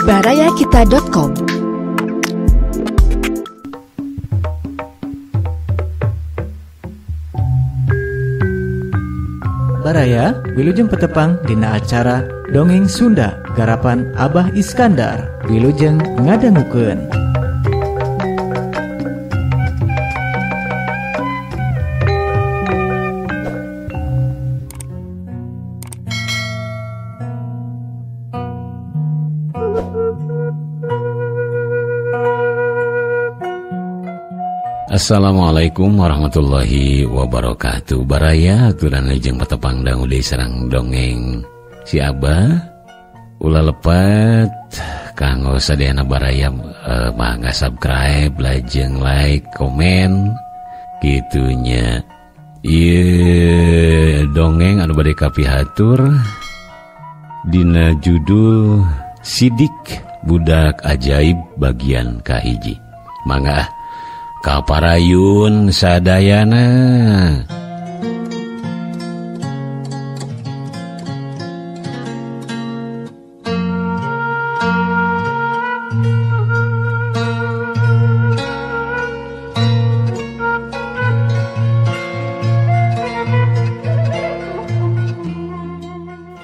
Barayakita.com. Baraya, wilujeng petepang dina acara Dongeng Sunda garapan Abah Iskandar. Wilujeng ngadangukeun. Assalamualaikum warahmatullahi wabarakatuh. Baraya aturan jeung patepang dangu deui sareng dongeng si Abah. Ulah lepat kanggo sadayana baraya mangga subscribe, lajeng like, komen kitunya. Ieu dongeng anu bade kapihatur dina judul Sidik Budak Ajaib bagian kahiji. Mangga kaparayun sadayana.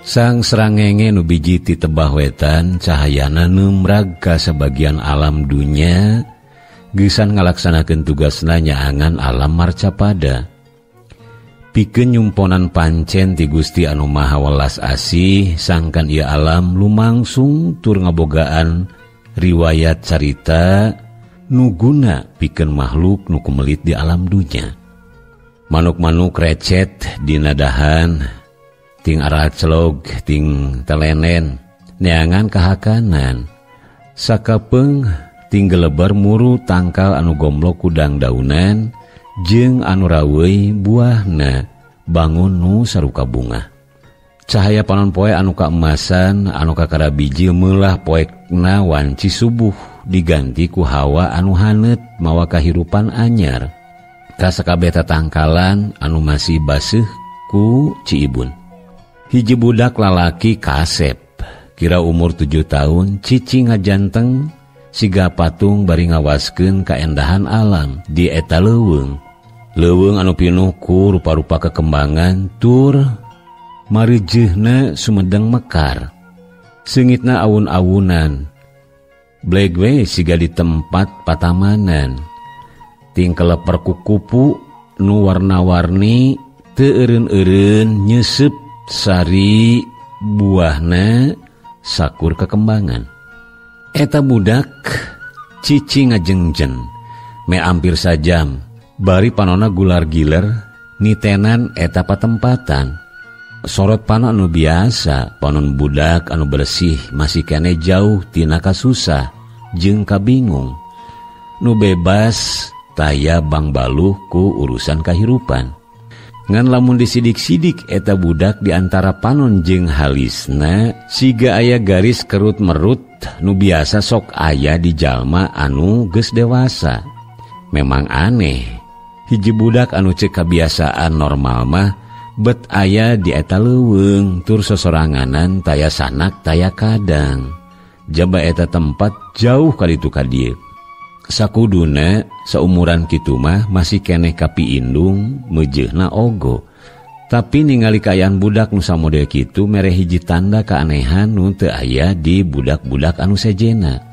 Sang srangenge nu biji ti tebah wetan cahayana numrag ka sabagian alam dunya geusan ngalaksanakeun tugasna nyaangan alam marcapada. Pikeun nyumponan pancen ti Gusti anu Maha Welas Asih, sangkan ieu alam lumangsung tur ngabogaan riwayat carita nu guna pikeun makhluk nu kumelit di alam dunya. Manuk-manuk recet dina dahan, ting aracelog, ting telenen, neangan kahakanan. Sakapeung ting geleber muru tangkal anu gomblok kudang daunan jeung anu raweuy buahna bangun nu saruka bunga. Cahaya panon poe anu kaemasan anu kakara biji meulah poekna wanci subuh diganti ku hawa anu haneut mawa kahirupan anyar. Kasakabeh tatangkalan anu masih baseuh ku ciibun. Hiji budak lalaki kasep kira umur 7 tahun cicing ngajanteng siga patung bari ngawaskeun kaendahan alam di eta leuweung. Leuweung anu pinuh ku rupa-rupa kekembangan tur mareujeuhna sumedeng mekar. Seungitna awun-awunan. Bleg we siga di tempat patamanan. Ting keleper kukupu nu warna-warni teu eureun-eureun nyeuseub sari buahna sakur kekembangan. Eta budak cici ngajengjen me ampir sajam bari panona gular giler nitenan eta patempatan. Sorot panon anu biasa panon budak anu bersih masih kene jauh tina kasusah jeung kabingung nu bebas taya bangbaluh ku urusan kahirupan. Ngan lamun disidik-sidik eta budak di antara panon jeung halisna siga aya garis kerut merut nu biasa sok aya di jalma anu geus dewasa. Memang aneh, hiji budak anu ceuk kabiasaan normal mah bet aya di eta leuweung tur sosoranganan taya sanak taya kadang. Jaba eta tempat jauh kaditu ka dieu. Sakuduna saumuran kitu mah masih keneh kapiindung meujeuhna ogo. Tapi ningali kaayaan budak nu samodel kitu mere hiji tanda keanehan nu teu aya di budak-budak anu sejena.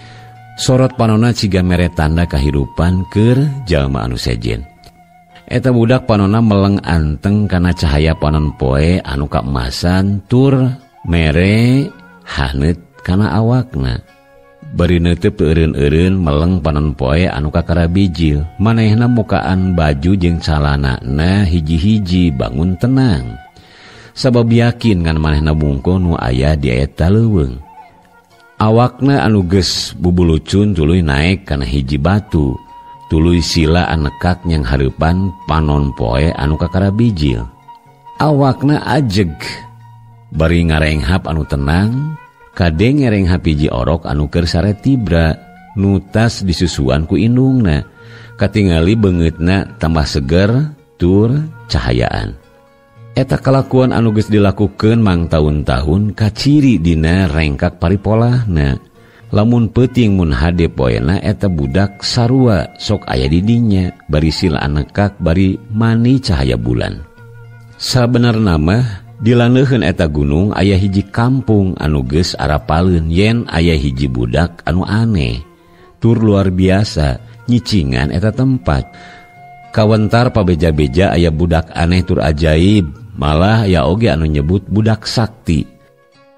Sorot panona ciga mere tanda kahirupan keur jalma anu sejen. Eta budak panona meleng anteng kana cahaya panon poe anu kaemasan tur mere haneut kana awakna. Bari neuteup teu eureun-eureun meleng panon poe anu kakara bijil. Manehna mukaan baju jeung calanana hiji-hiji bangun tenang. Sabab yakin ngan manehna bungko nu aya di eta leuweung. Awakna anu geus bubulucun tuluy naek kana hiji batu. Tuluy sila anekak nyang hareupan panon poe anu kakara bijil. Awakna ajeg bari ngarenghap anu tenang. Kade ngerenghap hiji orok anu keur sare tibra nutas disusuan ku indungna. Katingali beungeutna tambah seger tur cahayaan. Eta kalakuan anu geus dilakukeun mang taun-tahun kaciri dina rengkak paripolahna. Lamun peuting mun hade poena eta budak sarua sok aya di dinya bari sila anekak bari mani cahaya bulan. Sabenerna mah di laneuheun eta gunung aya hiji kampung anu geus arapaleun yen aya hiji budak anu aneh tur luar biasa nyicingan eta tempat. Kawentar pabeja-beja aya budak aneh tur ajaib, malah ya oge anu nyebut budak sakti.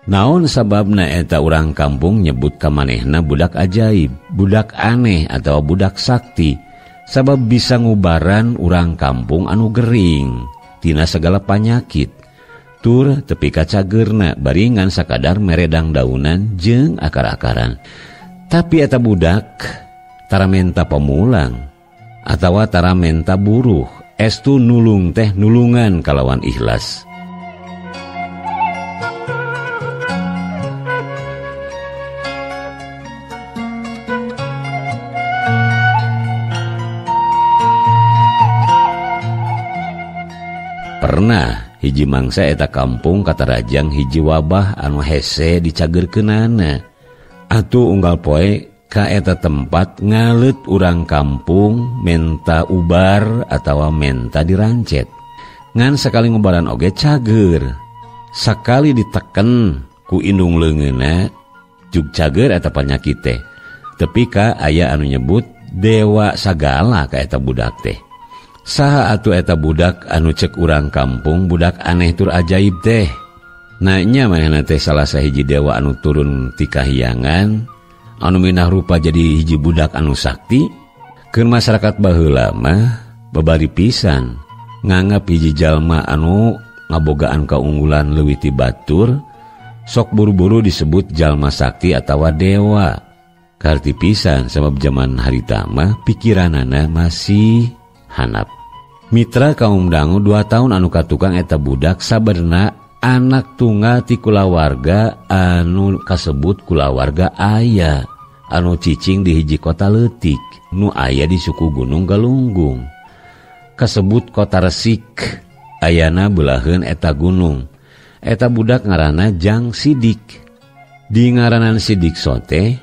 Naon sababna eta urang kampung nyebut kamanehna budak ajaib, budak aneh atau budak sakti, sabab bisa ngubaran urang kampung anu gering tina segala panyakit. Tur tepi ka cageurna baringan sakadar meredang daunan jeung akar-akaran. Tapi eta budak tara menta pemulang atawa tara menta buruh, estu nulung teh nulungan kalawan ikhlas. Pernah hiji mangsa eta kampung katarajang hiji wabah anu hese dicagerkeunana. Atuh unggal poe ka eta tempat ngaleut urang kampung menta ubar atawa menta dirancet. Ngan sakali ngubaran oge cager. Sakali diteken ku indung leungeunna jug cager eta panyakit teh. Tepi ka aya anu nyebut dewa sagala ka eta budak teh. Saha atuh eta budak anu cek urang kampung budak aneh tur ajaib teh. Nanya manehna teh salah sahiji dewa anu turun ti kahyangan anu minah rupa jadi hiji budak anu sakti. Keur masyarakat baheula mah babari pisan nganggap hiji jalma anu ngabogaan kaunggulan leuwih ti batur sok buru-buru disebut jalma sakti atawa dewa. Karti pisan sabab zaman harita mah pikiranana masih hanap. Mitra kaum dangu 2 tahun anu katukang eta budak saberna anak tunggal ti kulawarga anu kasebut kulawarga aya anu cicing di hiji kota leutik nu aya di suku Gunung Galunggung. Kasebut kota Resik ayana belaheun eta gunung. Eta budak ngaranna Jang Sidik. Di ngaranan Sidik sote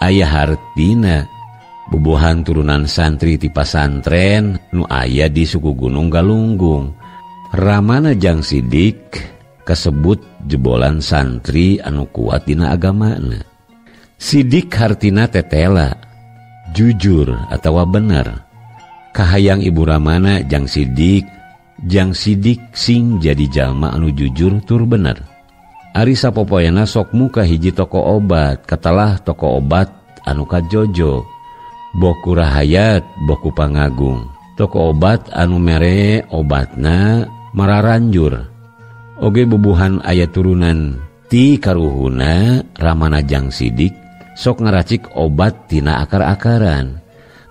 aya hartina bubuhan turunan santri ti pasantren nu aya di suku Gunung Galunggung. Ramana Jang Sidik kasebut jebolan santri anu kuat dina agamana. Sidik hartina tetela, jujur atawa bener. Kahayang ibu Ramana Jang Sidik, Jang Sidik sing jadi jalma anu jujur tur bener. Ari sapopoena sok muka hiji toko obat, katalah toko obat anu kajojo. Boku rahayat, boku pangagung. Toko obat anu mere obatna mararanjur. Oge bubuhan aya turunan ti karuhuna Ramana Jang Sidik sok ngaracik obat tina akar-akaran,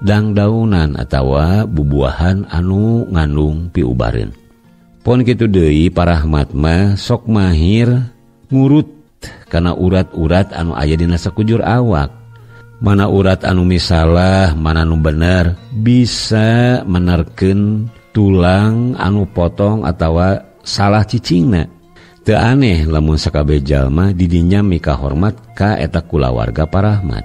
dangdaunan atawa bubuahan anu ngandung piubareun. Pon kitu deui Parahmat mah sok mahir ngurut kana urat-urat anu aya dina sakujur awak. Mana urat anu misalah, mana nu bener, bisa menerkeun tulang anu potong atawa salah cicingna. Teu aneh lamun sakabeh jalma didinya mika hormat ka eta kulawarga Parahmat.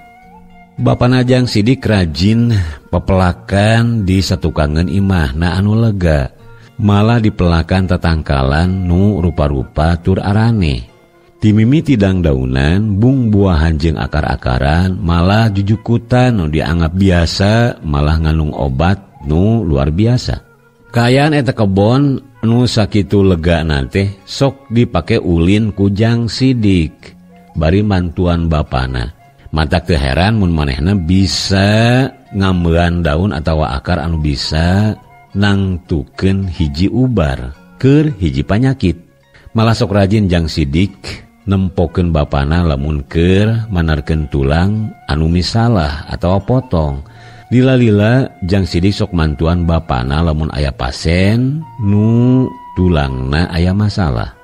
Bapana Jang Sidik rajin pepelakan di satukangeun imahna anu lega, malah dipelakan tatangkalan nu rupa-rupa tur araneh. Timimiti dangdaunan, bung buahan jeung akar-akaran, malah jujukutan nu dianggap biasa, malah ngandung obat nu luar biasa. Kaayaan eta kebon nu sakitu lega teh sok dipake ulin ku Jang Sidik bari mantuan bapana. Matak teu heran mun manehna bisa ngambean daun atawa akar anu bisa nangtukeun hiji ubar keur hiji panyakit. Malah sok rajin Jang Sidik nempokeun bapana lamun keur manarkeun tulang anu misalah atawa potong. Lila-lila Jang Sidik sok mantuan bapana lamun aya pasien nu tulangna aya masalah.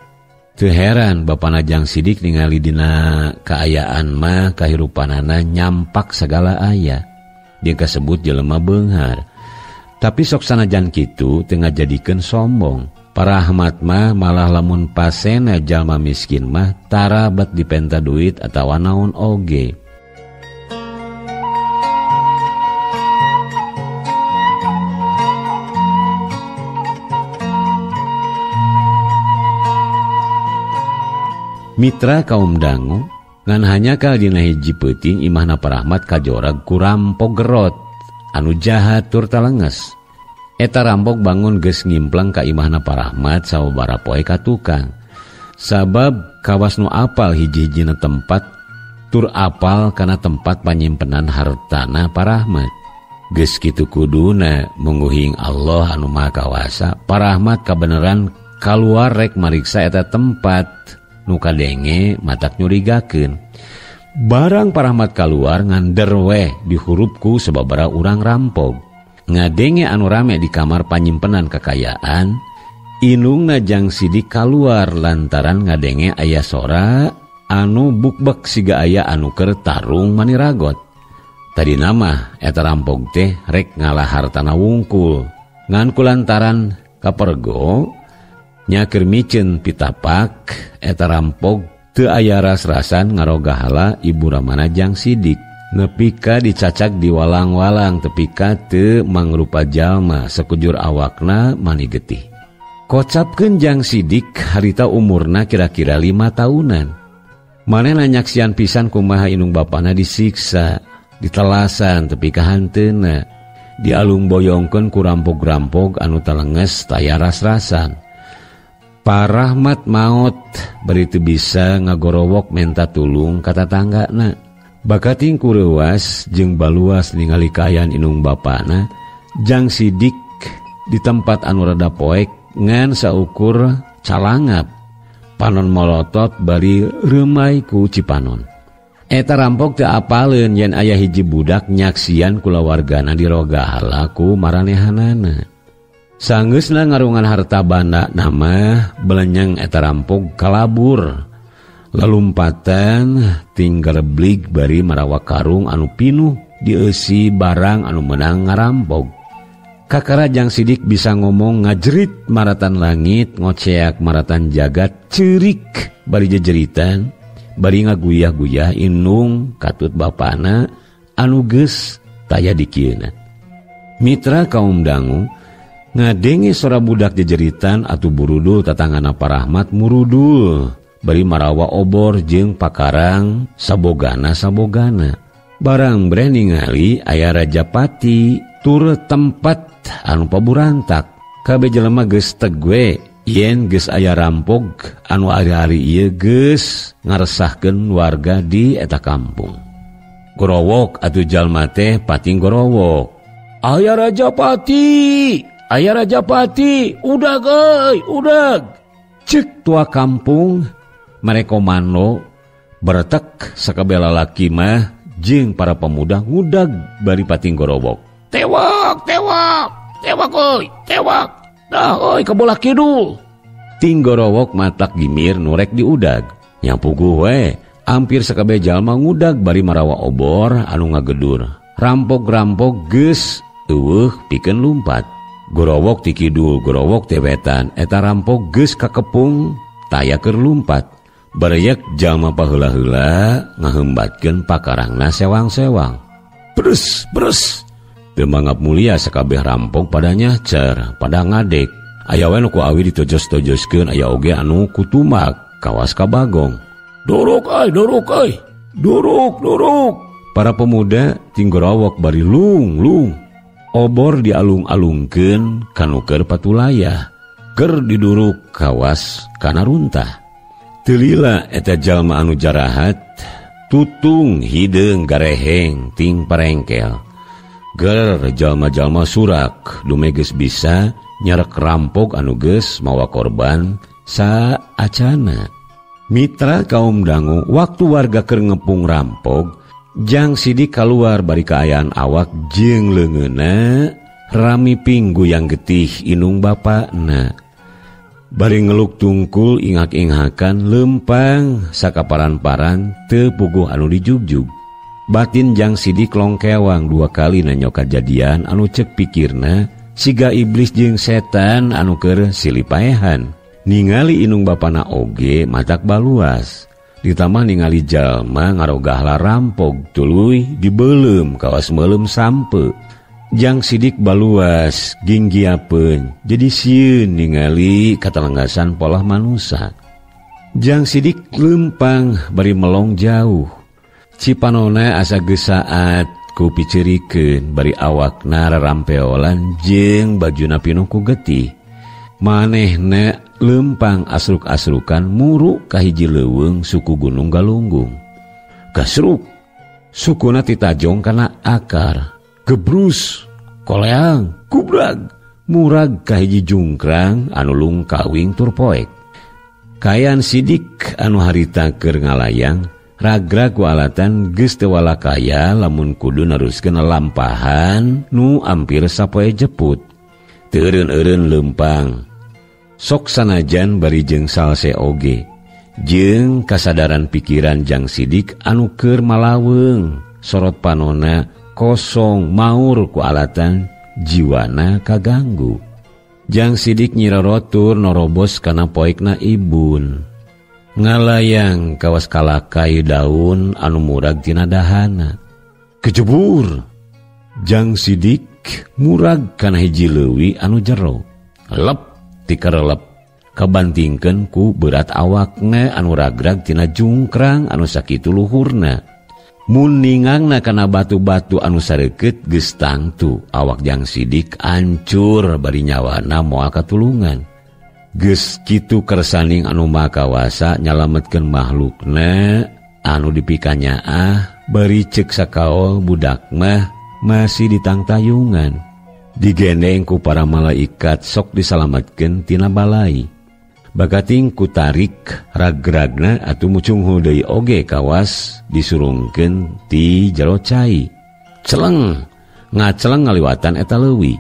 Teu heran bapana Jang Sidik ningali dina kaayaan mah kahirupanana nyampak sagala aya. Dia kasebut jelema beunghar. Tapi sok sanajan kitu teu ngajadikeun sombong. Parahmat mah malah lamun pasena jalma miskin mah tara bet dipenta duit atawa naon oge. Mitra kaum dangu ngan hanya kal dina hiji peuting imahna Parahmat kajorag ku rampok gerot anu jahat tur talenges. Eta rampok bangun geus ngimplang ka imahna Parahmat sababaraha poe ka tukang. Sabab kawas nu apal hiji-hijina tempat tur apal kana tempat panyimpenan hartana Parahmat. Geus kitu kuduna mungguhing Allah anu Maha Kawasa, Parahmat kabeneran kaluar rek mariksa eta tempat nu kadenge matak nyurigakeun. Barang Parahmat kaluar ngander weh dihurupku sababaraha urang rampok. Ngadenge anu rame di kamar panyimpenan kekayaan, inungna Jang Sidik kaluar lantaran ngadenge aya sora anu bukbek siga aya anu keur tarung maniragot. Tadi nama eta rampok teh rek ngalah hartana wungkul. Ngan kulantaran kapergo nyaker miceun pitapak eta rampok teu aya ras-rasan ngarogahala ibu ramana Jang Sidik. Nepika dicacak di walang-walang tepika teu mangrupa jalma sekujur awakna mani getih. Kocapkeun Jang Sidik harita umurna kira-kira 5 tahunan. Manehna nyaksian pisan kumaha inung bapana disiksa, ditelasan tepi ka hanteuna, dialung boyongkeun ku rampog-rampog anu talenges taya ras-rasan. Parahmat maot bari teu bisa ngagorowok menta tulung ka tatanggana. Bakating kureuwas jeung baluas ningali kaayaan inung bapana, Jang Sidik di tempat anu rada poek ngan saukur calangap, panon molotot bari reumai ku cipanon. Eta rampok teu apaleun yen aya hiji budak nyaksian kulawargana dirogahala ku maranehanana. Sanggeusna ngarungan harta banda nama belenyeng eta rampok kalabur. Lalumpatan tinggal blig bari marawa karung anu pinuh dieusi barang anu menang ngarampok. Kakara Jang Sidik bisa ngomong ngajerit maratan langit, ngoceak maratan jagat, ceurik bari jejeritan, bari ngaguyah-guyah inung katut bapana anu geus taya dikieuna. Mitra kaum dangu ngadenge sora budak jejeritan atuh burudul tatangana Parahmat murudul bari marawa obor jeung pakarang sabogana-sabogana. Barang breh ningali aya Rajapati tur tempat anu paburantak. Kabeh jelema geus tegue yen geus aya rampog anu ari-ari ieu geus ngaresahkeun warga di eta kampung. Gorowok atuh jalma teh pating gorowok. Aya Rajapati, aya Rajapati, udag euy, udag. Ceuk tua kampung merekomando bertek sakabeh lalaki mah jeung para pemuda ngudag bari pating gorowok. Tewak, tewak, tewak euy, tewak. Dah euy ka bolah kidul. Ting gorowok matak gimir nurek diudag. Nya puguh we, ampir sakabeh jalma ngudag bari marawa obor anu ngagedur. Rampok-rampok geus eueuh pikeun lumpat. Gorowok ti kidul, gorowok ti wetan, eta rampok geus kakepung taya keur lumpat. Bareuyak jalma paheula-heula ngaheumbatkeun pakarangna sewang-sewang. Brus, brus. Teu mangap mulia sakabeh rampok pada nyacer, pada ngadek. Aya we nu ku awi ditojos-tojoskeun, aya oge anu kutumak kawas ka bagong. Dorok euy, dorok euy. Dorok, dorok. Para pemuda tinggorowok bari lung lung. Obor dialung-alungkeun kanu keur patulayah, keur diduruk kawas kana runtah. Teu lila eta jalma anu jarahat tutung hideung gareheng ting parengkel. Ger jalma-jalma surak dume geus bisa nyarek rampok anu geus mawa korban saacana. Mitra kaum dangu waktu warga keur ngepung rampok, Jang Sidik kaluar bari kaayaan awak jeung leungeunna rami pinggu yang getih inung bapakna. Bari ngeluk tungkul ingak-inghakan lempang sakaparan-paran teu puguh anu dijugjug. Batin Jang Sidik longkewang 2 kali nanyo kajadian anu cek pikirna siga iblis jeung setan anu keur silipaehan. Ningali inung bapana oge matak baluas. Ditambah ningali jalma ngarogahla rampok tuluy dibeuleum kawas meuleum sampe. Jang Sidik baluas ginggiapeun jadi sieun ningali katalenggasan polah manusa. Jang Sidik lempang bari melong jauh. Cipanona asa gesaat ku picerikeun bari awakna rarampeolan jeung bajuna pinuh ku getih. Manehna lempang asruk-asrukan muru ka hiji leuweung suku Gunung Galunggung. Gasruk sukuna titajong kana akar. Gebrus, koleang, kubrag, murag ka hiji jungkrang anu lungkawing tur poek. Kayan Sidik anu harita keur ngalayang ragrag ku alatan geus teu walakaya lamun kudu neruskeun lampahan nu ampir sapoe jeput. Teu eureun-eureun leumpang. Sok sanajan bari jeung salse oge. Jeung kasadaran pikiran Jang Sidik anu keur malaweung, sorot panona kosong maur ku alatan jiwana kaganggu. Jang Sidik nyirorotur norobos kana poekna ibun. Ngalayang kawas kalakai daun anu murag tina dahana. Kejebur! Jang Sidik murag kana hiji leuwi anu jero. Lep tikerelep kabantingkeun ku berat awakna anu ragrag tina jungkrang anu sakitu luhurna. Mun ningangna kana batu-batu anu sareukeut geus tangtu awak Jang Sidik ancur bari nyawana moal katulungan. Geus kitu kersaning anu maha kawasa nyalametkeun makhlukna anu dipikanyaah bari ceuk sakaol budak mah masih ditangtayungan. Digendeng ku para malaikat sok disalametkeun tina balai. Bagating ku tarik ragragna atuh mucunghul deui oge kawas disurungkeun ti jero cai. Celeng ngaceleng ngaliwatan eta leuwi.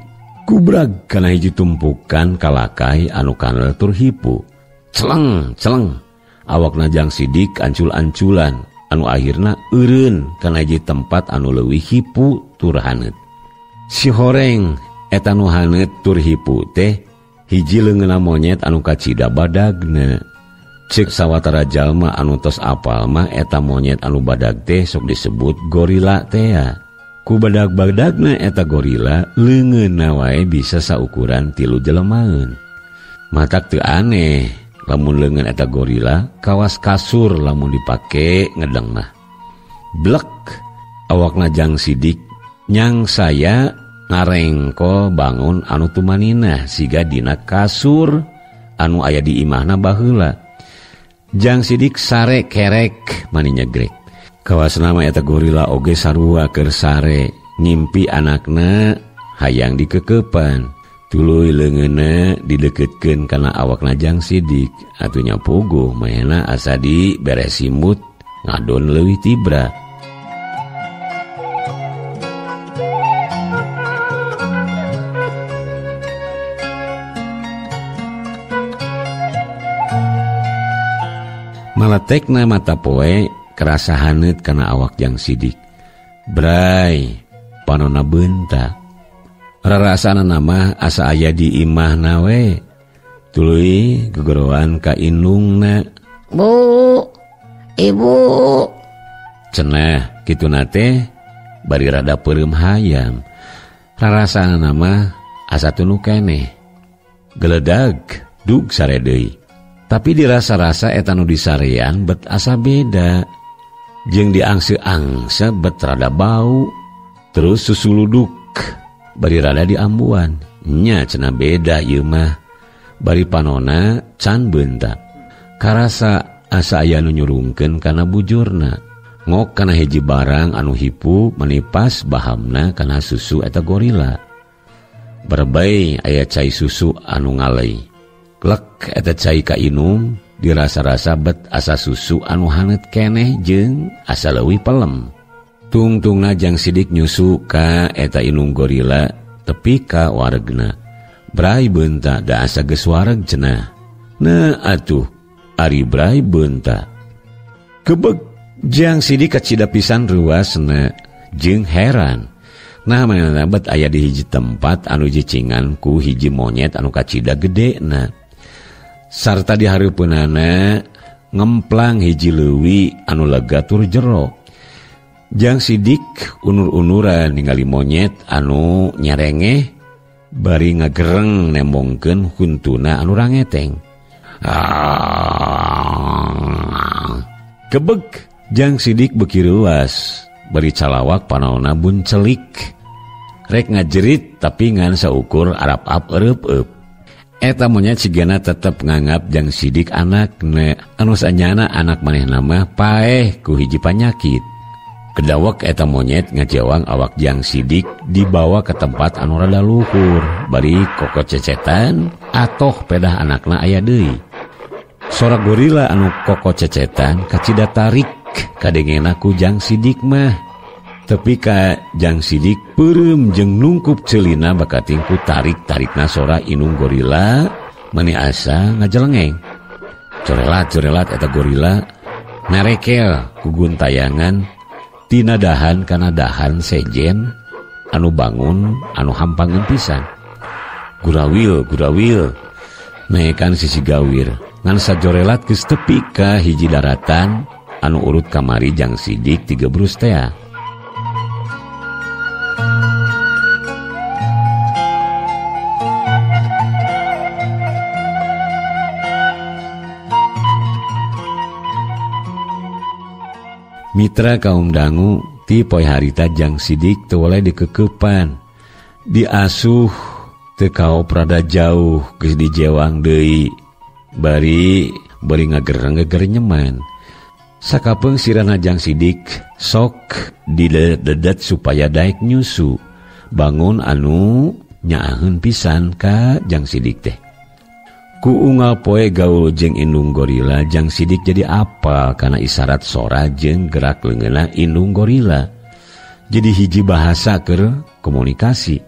Kubrag kana hiji tumpukan kalakai anu kanel tur hipu. Celeng celeng awakna Jang Sidik ancul-anculan anu akhirna eureun kana hiji tempat anu leuwih hipu tur haneut. Si horeng eta nu haneut tur hipu teh hiji leungeunna monyet anu kacida badagna. Ceuk sawatara jalma anu tos apal mah eta monyet anu badag teh sok disebut gorila tea. Ku badag-badagna eta gorila leungeunna wae bisa saukuran 3 jelemaeun. Matak teu aneh lamun leungeun eta gorila kawas kasur lamun dipake ngedeng mah. Blek awakna Jang Sidik nyang saya ngarengko bangun anu tumaninah siga dina kasur anu aya di imahna baheula. Jang Sidik sare kerek mani nyegrek. Kawas nama eta gorila oge sarua keur sare ngimpi anakna hayang dikekepan. Tuluy leungeunna dideketkeun kana awakna Jang Sidik atuh nya puguh manehna asa di beres simut ngadon leuwih tibra. Malatekna mata poe kerasa haneut kana awak Jang Sidik. Bray, panona beunta. Rarasana mah asa aya di imahna we. Tuluy gegoroan ka indungna. Bu, ibu. Cenah kituna teh bari rada peureum hayam. Rarasana mah asa tunu keneh. Geledag dug sare deui. Tapi dirasa-rasa eta nu disarean bet asa beda. Jeung diangse-angse bet rada bau. Terus susuluduk bari rada diambuan. Nya cenah beda ieu mah. Bari panona can beunta. Karasa asa aya nu nyurungkeun kana bujurna. Ngok kana hiji barang anu hipu menipas bahamna kana susu eta gorila. Berbei aya cai susu anu ngalei. Klek eta cai kainum dirasa-rasa bet asa susu anu haneut keneh jeung asa leuwih pelem. Tungtungna Jang Sidik nyusu ka eta inung gorila tepi ka waregna. Bray beunta da asa geus wareg cenah. Nah atuh ari bray beunta. Kebeg Jang Sidik kacida pisan ruasna jeung heran. Nah manehna bet aya di hiji tempat anu jicingan ku hiji monyet anu kacida gedena. Sarta dihareupeunana ngemplang hiji leuwi anu lega tur jero. Jang Sidik unur-unuran ningali monyet anu nyerengeh bari ngagereng nembongkeun huntuna anu rangeteng. Kebek Jang Sidik beuki reuas bari calawak panaona buncelik. Rek ngajerit tapi ngan saukur arap-ap ereup-eup. Eta monyet sigana tetep nganggap Jang Sidik anakna anu sanyana anak manehna mah paeh ku hiji panyakit. Kedawak eta monyet ngajewang awak Jang Sidik dibawa ke tempat anu rada luhur bari kokocecetan atoh pedah anakna aya deui. Sora gorila anu kokocecetan kacida tarik kadengena ku Jang Sidik mah. Tepi ka Jang Sidik peureum jeung nungkup ceulina bakating ku tarik-tarikna sora inung gorila mani asa ngajelengeng. Corelat-corelat eta gorila narekel ku guntayangan tina dahan kana dahan sejen anu bangun anu hampangeun pisan. Gurawil gurawil naekan sisi gawir ngan sajorelat geus tepi ka hiji daratan anu urut kamari Jang Sidik tiga brus tea. Mitra kaum dangu ti poe harita Jang Sidik teu weleh dikekepan diasuh teu kaop rada jauh geus dijewang deui bari bari ngagereng-gerenyeman. Sakapeung sirana Jang Sidik sok didedet supaya daek nyusu bangun anu nyaaheun pisan ka Jang Sidik teh. Ku unggal poe gaul jeung indung gorila Jang Sidik jadi apal kana isyarat sora jeung gerak leungeunna indung gorila. Jadi hiji bahasa keur komunikasi.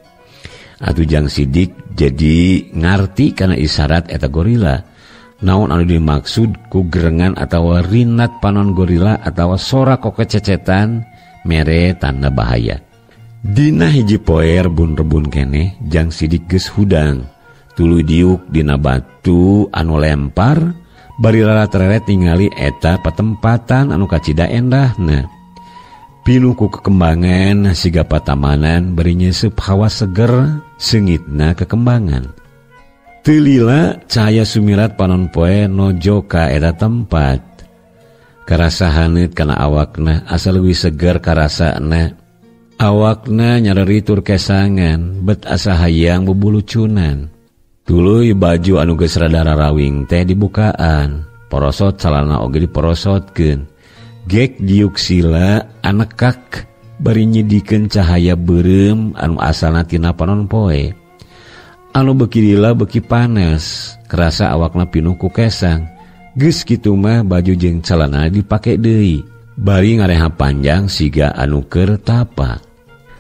Atuh Jang Sidik jadi ngarti kana isyarat eta gorila. Naon anu dimaksud ku gerengan atawa rinat panon gorila atawa sora kokececetan mere tanda bahaya. Dina hiji poe rebun-rebun keneh Jang Sidik geus hudang. Tuluy diuk dina batu anu lempar bari lalat-reret ningali eta patempatan anu kacida endahna. Pinuh ku kekembangan siga patamanan bari nyeusup hawa seger seungitna kekembangan. Teu lila cahaya sumirat panon poe nojo ka eta tempat. Karasa haneut kana awakna asa leuwih seger karasana. Awakna nyareri tur kesangan bet asa hayang bubulucunan. Tuluy baju anu geus rada rarawing teh dibukaan, porosot calana oge diporosotkeun. Gek diuk sila anekak bari nyidikeun cahaya beureum anu asalna tina panon poe. Anu beuki lila beuki panas, kerasa awakna pinuh ku kesang. Geus kitu mah baju jeung calana dipake deui, bari ngareha panjang siga anu keur tapa.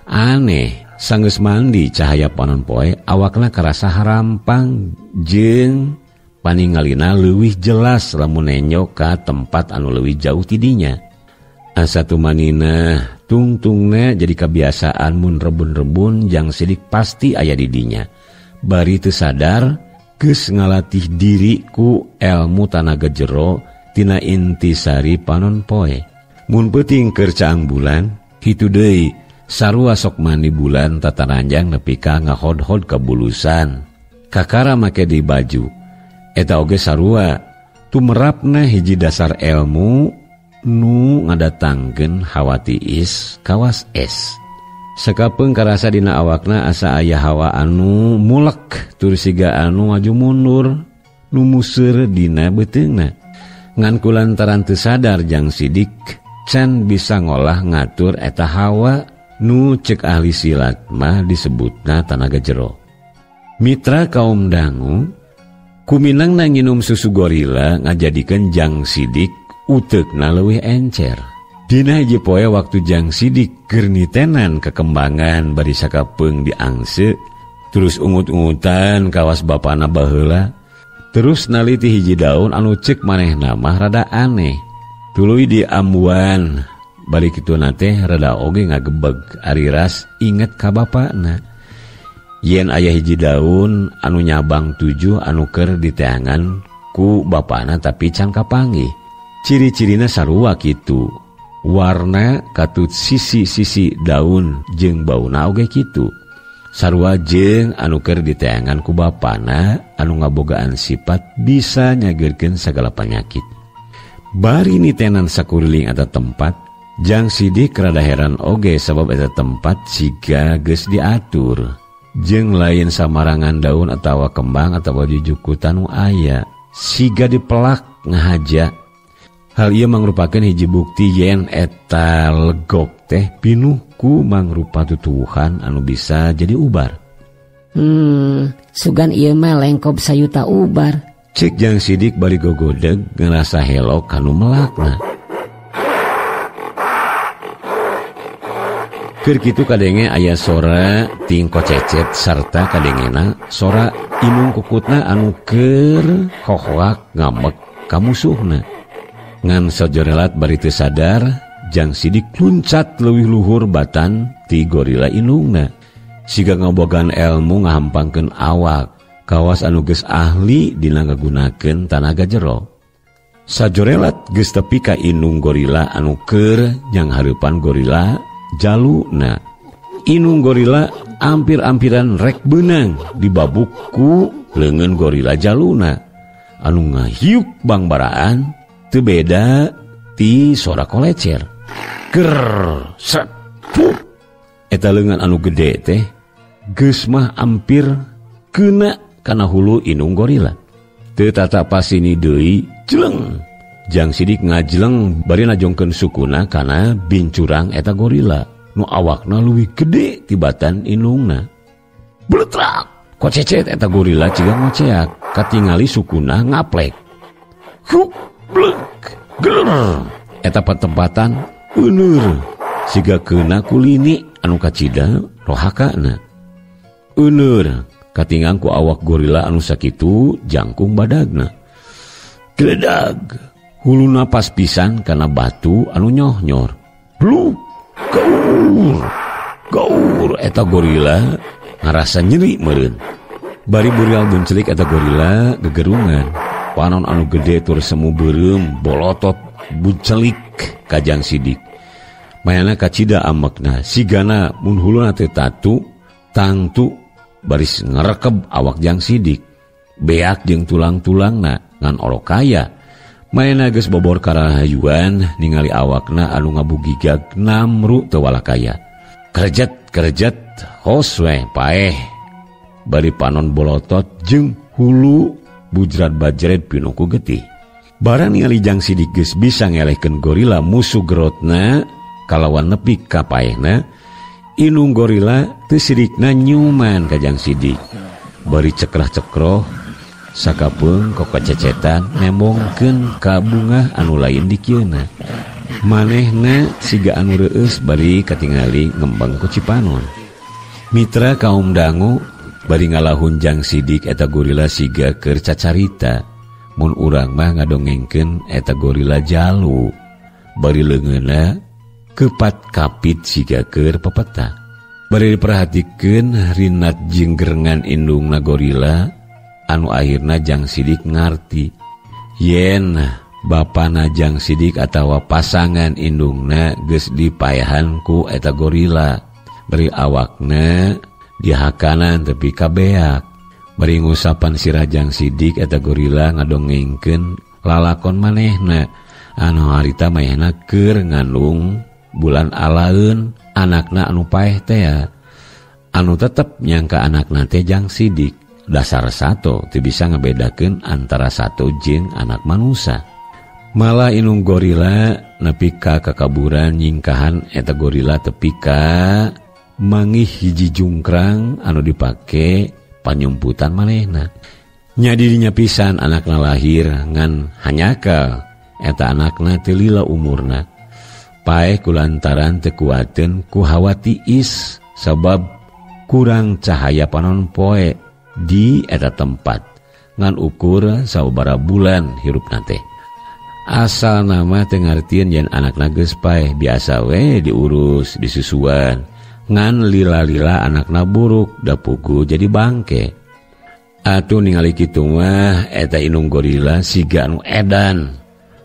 Aneh. Sanggeus mandi cahaya panon poe awakna karasa harampang jeung paningalina leuwih jelas lamun nenjo ka tempat anu leuwih jauh tidinya. Asa tumanina tungtungna jadi kebiasaan mun rebun-rebun Jang Sidik pasti aya di dinya. Bari teu sadar geus ngalatih diri ku elmu tanaga jero tina intisari panon poe. Mun peuting keur caang bulan kitu deui. Sarua sok mandi bulan tataranjang nepi ka ngahodhod kabulusan. Kakara make di baju. Eta oge sarua tumerapna hiji dasar elmu nu ngadatangkeun hawa tiis kawas es. Sakapeung karasa dina awakna asa aya hawa anu mulek tur siga anu maju mundur nu museur dina beuteungna. Ngan kulantaran teu sadar Jang Sidik can bisa ngolah ngatur eta hawa nu cek ahli silat mah disebutna tanaga jero. Mitra kaum dangu kuminangna nginum susu gorila ngajadikeun Jang Sidik uteukna leuwih encer. Dina hiji poe waktu Jang Sidik keur nitenan kekembangan bari sakapeung diangse terus ungut-ungutan kawas bapana baheula terus naliti hiji daun anu cek manehna mah rada aneh. Tuluy diambuan balik kitu na teh rada oge ngagebeg ari ras inget ka bapana. Yen aya hiji daun anu nyabang 7 anu keur diteangan ku bapana tapi can kapanggih. Ciri-cirina sarua kitu. Warna katut sisi-sisi daun jeung bauna oge kitu. Sarua jeung anu keur diteangan ku bapana anu ngabogaan sifat bisa nyageurkeun sagala panyakit. Bari nitenan sakuriling eta tempat, Jang Sidik rada heran oge sabab eta tempat siga geus diatur. Jeung lain samarangan daun atawa kembang atawa jujukutan nu aya, siga dipelak ngahaja. Hal ieu mangrupakeun hiji bukti yen eta legok teh pinuh ku mangrupa tutuwuhan anu bisa jadi ubar. Sugan ieu mah lengkob sayuta ubar. Cek Jang Sidik bari gogodeg ngerasa helok kanu melakna. Keur kitu kadenge aya sora tingko cecet sarta kadengena sora inung kukutna anu keur hohoak ngamek ka musuhna. Ngan sajorelat bari teu sadar, Jang Sidik luncat leuwih luhur batan ti gorila inungna. Siga ngabogaan elmu ngahampangkeun awak, kawas anu geus ahli dina ngagunakeun tanaga jero. Sajorelat geus tepi ka inung gorila anu keur nyang hareupan gorila jaluna. Inung gorila ampir-ampiran rek beunang dibabuk ku leungeun gorila jaluna anu ngahiuk bangbaraan teu beda ti sora kolecer. Ger sret pup. Eta leungeun anu gede teh geus mah ampir kena kana hulu inung gorila. Teu tata pasini deui jeleng. Jang Sidik ngajleng bari najongkeun sukuna kana bincurang eta gorila nu awakna leuwih gede tibatan inungna. Bletrak kocecet eta gorila ciga ngoceak katingali sukuna ngaplek. Huk blek geler eta patempatan euneur siga keuna kulini anu kacida rohakana. Euneur katingang ku awak gorila anu sakitu jangkung badagna. Geledag huluna pas pisan kana batu anu nyoh-nyor. Bluk gaur gaur eta gorila ngarasa nyeri meureun. Bari burial buncelik eta gorila gegerungan. Panon anu gede tur semu beureum bolotot buncelik ka Jang Sidik. Mayana kacida amekna sigana mun huluna teh tatu tangtu baris ngerekeb awak Jang Sidik. Beak jeung tulang-tulangna ngan orok kaya. Mayana geus bobor karahayuan ningali awakna anu ngabugigag namru teu walakaya. Kerjet-kerjet hos we paeh. Bari panon bolotot jeung hulu bujrat bajret pinuh ku getih. Barang ningali Jang Sidik geus bisa ngelehkeun gorila musuh gerotna kalawan nepi ka paehna, inung gorila teu sirikna nyuman ka Jang Sidik. Bari cekrah-cekroh sakapeung kokocecetan nembongkeun ka bungah anu lain dikieuna. Manehna siga anu reueus bari katingali ngembang ku cipanon. Mitra kaum dangu bari ngalahun Jang Sidik eta gorila siga keur cacarita. Mun urang mah ngadongengkeun eta gorila jalu bari leungeunna kepat kapit siga keur pepeta. Bari diperhatikeun rinat jeung gerengan indungna gorila anu akhirna Jang Sidik ngarti yen bapana Jang Sidik atawa pasangan indungna geus dipayahan ku eta gorila. Bari awakna dihakanan tepi ka beak. Bari ngusapan sirah Jang Sidik eta gorila ngadongengkeun lalakon manehna anu harita manehna keur ngandung bulan alaeun anakna anu paeh tea. Anu tetep nyangka anakna teh Jang Sidik. Dasar sato teu bisa ngabedakeun antara sato jeung anak manusa. Malah inung gorila nepi ka kakaburan nyingkahan eta gorila tepi ka mangih hiji jungkrang anu dipake panyumputan manehna. Nya dirinya pisan anakna lahir ngan hanyakal eta anakna teu lila umurna. Paeh kulantaran teu kuateun ku hawa tiis sabab kurang cahaya panon poe di eta tempat ngan ukur sababaraha bulan hirupna teh. Asal nama teu ngartieun yen anakna geus paeh biasa we diurus disusuan ngan lila-lila anakna buruk da pugu jadi bangke. Atuh ningali kitu mah eta inung gorila siga anu edan.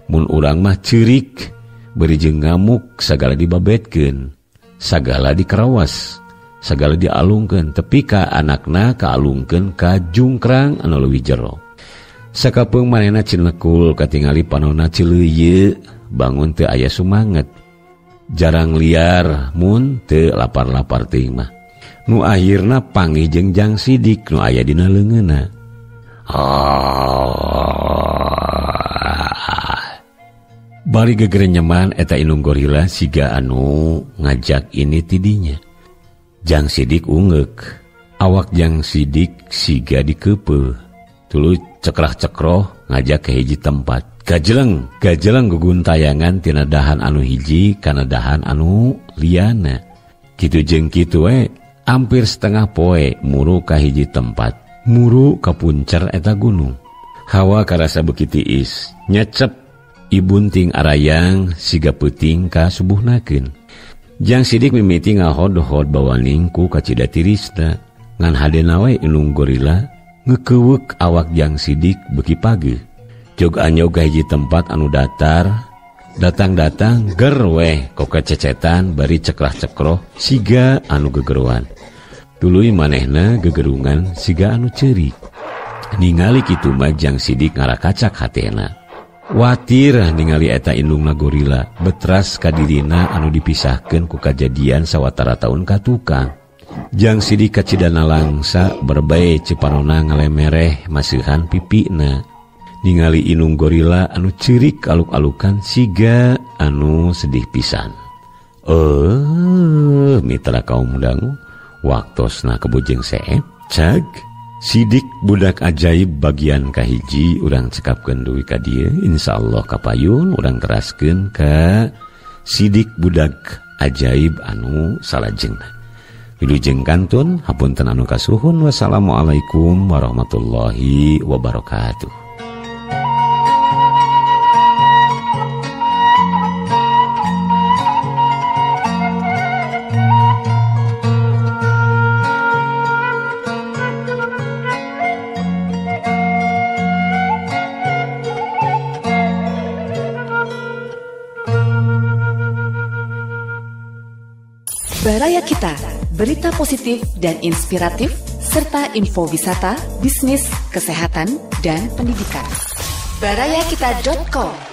Mun urang mah ceurik bari jeung ngamuk sagala dibabetkeun, sagala dikerawas, sagala dialungkeun tepi ka anakna kaalungkeun ka jungkrang anu leuwih jero. Sakapeung manehna cinekul katingali panonna cileuyeu, bangun teu aya sumanget. Jarang liar mun teu lapar-lapar teuing mah. Nu akhirna panggih jeung Jang Sidik nu aya dina leungeunna. Bari gegerenyeman eta indung gorila siga anu ngajak ini tidinya. Jang Sidik ungeuk, awak Jang Sidik siga dikeupeuh. Tuluy cekrah-cekroh ngajak ke hiji tempat. Gajeleng, gajeleng guguntayangan tina dahan anu hiji kana dahan anu liana. Kitu jeung kitu we, hampir setengah poe muru ka hiji tempat. Muru ka puncer eta gunung. Hawa karasa beuki tiis, nyecep ibunting arayang siga peuting ka subuhnakeun. Jang Sidik mimiti ngahod-hod bawaning ku kacida tirisna. Ngan hadena we indung gorila ngekeuweuk awak Jang Sidik beuki pageuh. Jog anyog ka hiji tempat anu datar, datang-datang ger weh kokececetan bari cekrah-cekroh siga anu gegeruan. Tuluy manehna gegerungan siga anu ceurik. Ningali kitu mah Jang Sidik ngarakacak hatena. Watir ningali eta indungna gorila betras ka dirina anu dipisahkeun ku kajadian sawatara taun ka tukang. Jang Sidik kacidana langsa berbae cipanona ngalemereh masihan pipina. Ningali indung gorila anu ceurik aluk-alukan siga anu sedih pisan. Mitra kaum dangu, waktosna kebujeng seep cag Sidik budak ajaib bagian kahiji urang cekapkeun dugi ka dieu, insyaallah kapayun urang teraskeun ka Sidik budak ajaib anu salajengna. Wilujeng kantun hapunten anu kasuhun. Wassalamualaikum warahmatullahi wabarakatuh. Baraya Kita, berita positif dan inspiratif, serta info wisata, bisnis, kesehatan, dan pendidikan. Barayakita.com.